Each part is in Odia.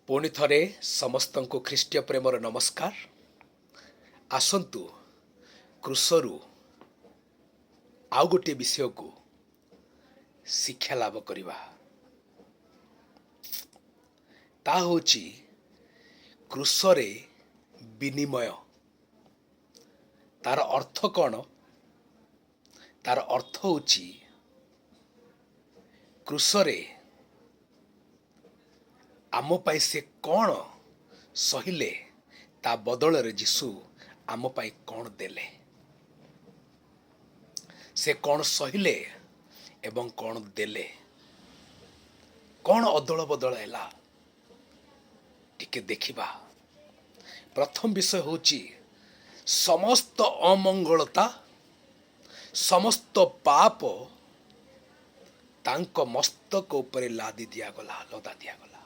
ପୁଣି ଥରେ ସମସ୍ତଙ୍କୁ ଖ୍ରୀଷ୍ଟୀୟ ପ୍ରେମର ନମସ୍କାର। ଆସନ୍ତୁ, କ୍ରୁଶରୁ ଆଉ ଗୋଟିଏ ବିଷୟକୁ ଶିକ୍ଷା ଲାଭ କରିବା। ତା ହେଉଛି କ୍ରୁଶରେ ବିନିମୟ। ତାର ଅର୍ଥ କ'ଣ? ତାର ଅର୍ଥ ହେଉଛି, କ୍ରୁଶରେ ଆମ ପାଇଁ ସେ କ'ଣ ସହିଲେ, ତା ବଦଳରେ ଯୀଶୁ ଆମ ପାଇଁ କ'ଣ ଦେଲେ। ସେ କ'ଣ ସହିଲେ ଏବଂ କ'ଣ ଦେଲେ, କ'ଣ ଅଦଳ ବଦଳ ହେଲା, ଟିକେ ଦେଖିବା। ପ୍ରଥମ ବିଷୟ ହେଉଛି, ସମସ୍ତ ଅମଙ୍ଗଳତା, ସମସ୍ତ ପାପ ତାଙ୍କ ମସ୍ତକ ଉପରେ ଲାଦି ଦିଆଗଲା, ଲଦା ଦିଆଗଲା।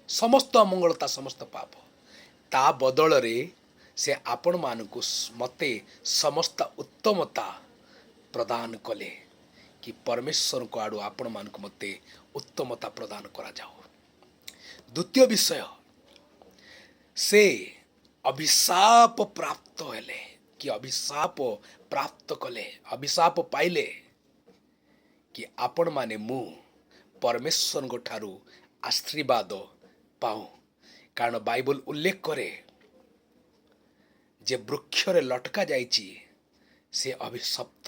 ସମସ୍ତ ଅମଙ୍ଗଳତା, ସମସ୍ତ ପାପ। ତା ବଦଳରେ ସେ ଆପଣମାନଙ୍କୁ, ମୋତେ ସମସ୍ତ ଉତ୍ତମତା ପ୍ରଦାନ କଲେ କି ପରମେଶ୍ୱରଙ୍କ ଆଡ଼ୁ ଆପଣମାନଙ୍କୁ ମୋତେ ଉତ୍ତମତା ପ୍ରଦାନ କରାଯାଉ। ଦ୍ୱିତୀୟ ବିଷୟ, ସେ ଅଭିଶାପ ପ୍ରାପ୍ତ ହେଲେ କି ଅଭିଶାପ ପ୍ରାପ୍ତ କଲେ, ଅଭିଶାପ ପାଇଲେ କି ଆପଣମାନେ ମୁଁ ପରମେଶ୍ୱରଙ୍କ ଠାରୁ ଆଶୀର୍ବାଦ ପାଉ। କାରଣ ବାଇବଲ ଉଲ୍ଲେଖ କରେ ଯେ ବୃକ୍ଷରେ ଲଟକା ଯାଇଛି ସେ ଅଭିଶପ୍ତ।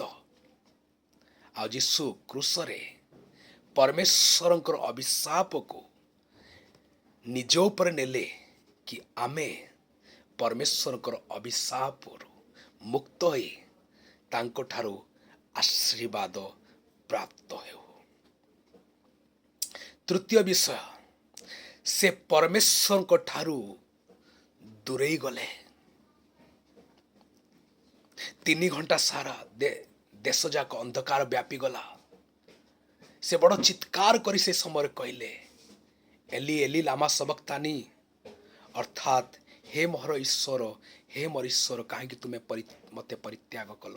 ଆଉ ଯୀଶୁ କ୍ରୁଶରେ ପରମେଶ୍ୱରଙ୍କର ଅଭିଶାପକୁ ନିଜ ଉପରେ ନେଲେ କି ଆମେ ପରମେଶ୍ୱରଙ୍କର ଅଭିଶାପରୁ ମୁକ୍ତ ହୋଇ ତାଙ୍କଠାରୁ ଆଶୀର୍ବାଦ ପ୍ରାପ୍ତ ହେଉ। ତୃତୀୟ ବିଷୟ, ସେ ପରମେଶ୍ୱରଙ୍କ ଠାରୁ ଦୂରେଇ ଗଲେ। 3 ଘଣ୍ଟା ସାରା ଦେଶଯାକ ଅନ୍ଧକାର ବ୍ୟାପିଗଲା। ସେ ବଡ଼ ଚିତ୍କାର କରି ସେ ସମୟରେ କହିଲେ, "ଏଲି ଏଲି ଲାମା ସବକ୍ତାନି", ଅର୍ଥାତ୍ "ହେ ମୋହର ଈଶ୍ୱର, ହେ ମୋର ଈଶ୍ୱର, କାହିଁକି ତୁମେ ମୋତେ ପରିତ୍ୟାଗ କଲ?"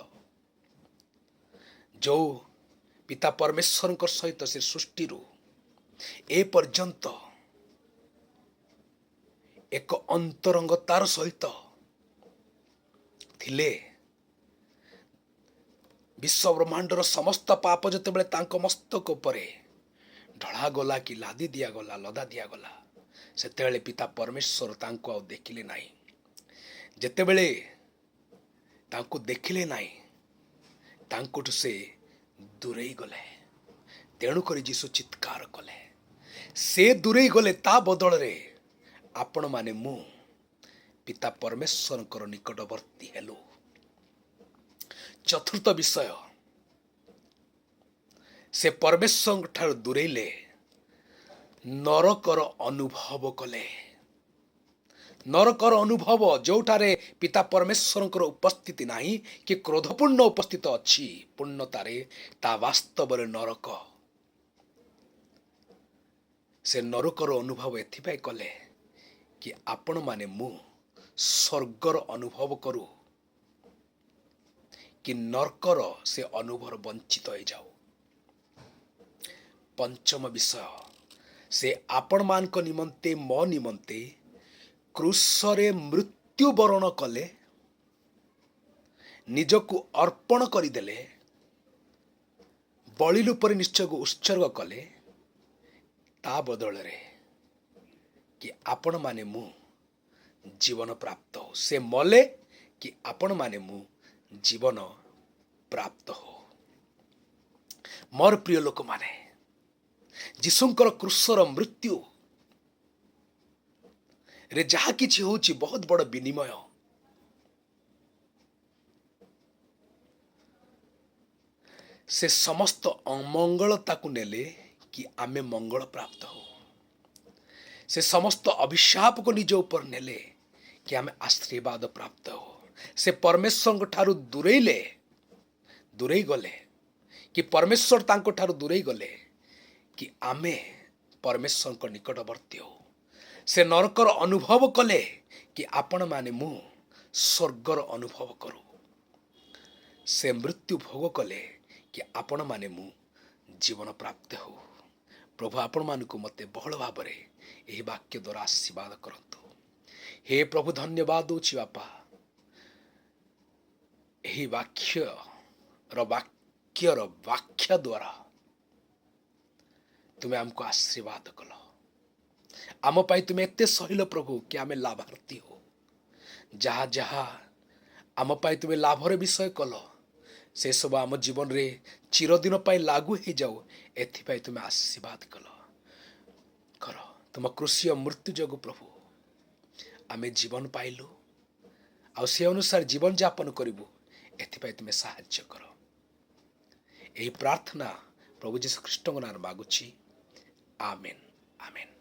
ଯୋଉ ପିତା ପରମେଶ୍ୱରଙ୍କ ସହିତ ସେ ସୃଷ୍ଟିରୁ ଏ ପର୍ଯ୍ୟନ୍ତ ଏକ ଅନ୍ତରଙ୍ଗତାର ସହିତ ଥିଲେ, ବିଶ୍ୱ ବ୍ରହ୍ମାଣ୍ଡର ସମସ୍ତ ପାପ ଯେତେବେଳେ ତାଙ୍କ ମସ୍ତକ ଉପରେ ଢଳାଗଲା କି ଲାଦି ଦିଆଗଲା, ଲଦା ଦିଆଗଲା, ସେତେବେଳେ ପିତା ପରମେଶ୍ୱର ତାଙ୍କୁ ଆଉ ଦେଖିଲେ ନାହିଁ। ଯେତେବେଳେ ତାଙ୍କୁ ଦେଖିଲେ ନାହିଁ, ତାଙ୍କଠୁ ସେ ଦୂରେଇ ଗଲେ। ତେଣୁକରି ଯୀଶୁ ଚିତ୍କାର କଲେ। ସେ ଦୂରେଇ ଗଲେ, ତା ବଦଳରେ ଆପଣମାନେ ମୁଁ ପିତା ପରମେଶ୍ୱରଙ୍କର ନିକଟବର୍ତ୍ତୀ ହେଲୁ। ଚତୁର୍ଥ ବିଷୟ, ସେ ପରମେଶ୍ୱରଙ୍କ ଠାରୁ ଦୂରେଇଲେ, ନରକର ଅନୁଭବ କଲେ। ନରକର ଅନୁଭବ, ଯେଉଁଠାରେ ପିତା ପରମେଶ୍ୱରଙ୍କର ଉପସ୍ଥିତି ନାହିଁ କି କ୍ରୋଧପୂର୍ଣ୍ଣ ଉପସ୍ଥିତ ଅଛି ପୂର୍ଣ୍ଣତାରେ, ତା ବାସ୍ତବରେ ନରକ। ସେ ନରକର ଅନୁଭବ ଏଥିପାଇଁ କଲେ କି ଆପଣମାନେ ମୁଁ ସ୍ୱର୍ଗର ଅନୁଭବ କରୁ କି ନର୍କର ସେ ଅନୁଭବରୁ ବଞ୍ଚିତ ହେଇଯାଉ। ପଞ୍ଚମ ବିଷୟ, ସେ ଆପଣମାନଙ୍କ ନିମନ୍ତେ, ମୋ ନିମନ୍ତେ କ୍ରୁଶରେ ମୃତ୍ୟୁବରଣ କଲେ, ନିଜକୁ ଅର୍ପଣ କରିଦେଲେ, ବଳି ରୂପରେ ନିଜକୁ ଉତ୍ସର୍ଗ କଲେ, ତା ବଦଳରେ କି ଆପଣମାନେ ମୁଁ ଜୀବନ ପ୍ରାପ୍ତ ହଉ। ସେ ମଲେ କି ଆପଣମାନେ ମୁଁ ଜୀବନ ପ୍ରାପ୍ତ ହଉ। ମୋର ପ୍ରିୟ ଲୋକମାନେ, ଯୀଶୁଙ୍କର କ୍ରୁଶର ମୃତ୍ୟୁ ରେ ଯାହା କିଛି ହେଉଛି, ବହୁତ ବଡ଼ ବିନିମୟ। ସେ ସମସ୍ତ ଅମଙ୍ଗଳତାକୁ ନେଲେ କି ଆମେ ମଙ୍ଗଳ ପ୍ରାପ୍ତ ହଉ। ସେ ସମସ୍ତ ଅଭିଶାପକୁ ନିଜ ଉପରେ ନେଲେ କି ଆମେ ଆଶୀର୍ବାଦ ପ୍ରାପ୍ତ ହଉ। ସେ ପରମେଶ୍ୱରଙ୍କ ଠାରୁ ଦୂରେଇ ଗଲେ କି ପରମେଶ୍ୱର ତାଙ୍କ ଠାରୁ ଦୂରେଇ ଗଲେ କି ଆମେ ପରମେଶ୍ୱରଙ୍କ ନିକଟବର୍ତ୍ତୀ ହଉ। ସେ ନରକର ଅନୁଭବ କଲେ କି ଆପଣମାନେ ମୁଁ ସ୍ୱର୍ଗର ଅନୁଭବ କରୁ। ସେ ମୃତ୍ୟୁ ଭୋଗ କଲେ କି ଆପଣମାନେ ମୁଁ ଜୀବନ ପ୍ରାପ୍ତ ହଉ। ପ୍ରଭୁ ଆପଣମାନଙ୍କୁ ମୋତେ ବହୁଳ ଭାବରେ ଏହି ବାକ୍ୟ ଦ୍ୱାରା ଆଶୀର୍ବାଦ କରନ୍ତୁ। ହେ ପ୍ରଭୁ, ଧନ୍ୟବାଦ ଦେଉଛି ବାପା, ଏହି ବାକ୍ୟର ବାକ୍ୟ ଦ୍ୱାରା ତୁମେ ଆମକୁ ଆଶୀର୍ବାଦ କଲ। ଆମ ପାଇଁ ତୁମେ ଏତେ ସହିଲ ପ୍ରଭୁ କି ଆମେ ଲାଭାର୍ଥୀ ହଉ। ଯାହା ଯାହା ଆମ ପାଇଁ ତୁମେ ଲାଭର ବିଷୟ କଲ, ସେସବୁ ଆମ ଜୀବନରେ ଚିରଦିନ ପାଇଁ ଲାଗୁ ହେଇଯାଉ, ଏଥିପାଇଁ ତୁମେ ଆଶୀର୍ବାଦ କଲ କର। ତୁମ କ୍ରୁଶୀୟ ମୃତ୍ୟୁ ଯୋଗୁଁ ପ୍ରଭୁ ଆମେ ଜୀବନ ପାଇଲୁ, ଆଉ ସେ ଅନୁସାରେ ଜୀବନଯାପନ କରିବୁ, ଏଥିପାଇଁ ତୁମେ ସାହାଯ୍ୟ କର। ଏହି ପ୍ରାର୍ଥନା ପ୍ରଭୁ ଯୀଶୁ ଖ୍ରୀଷ୍ଟଙ୍କ ନାଁରେ ମାଗୁଛି। ଆମେନ୍, ଆମେନ୍।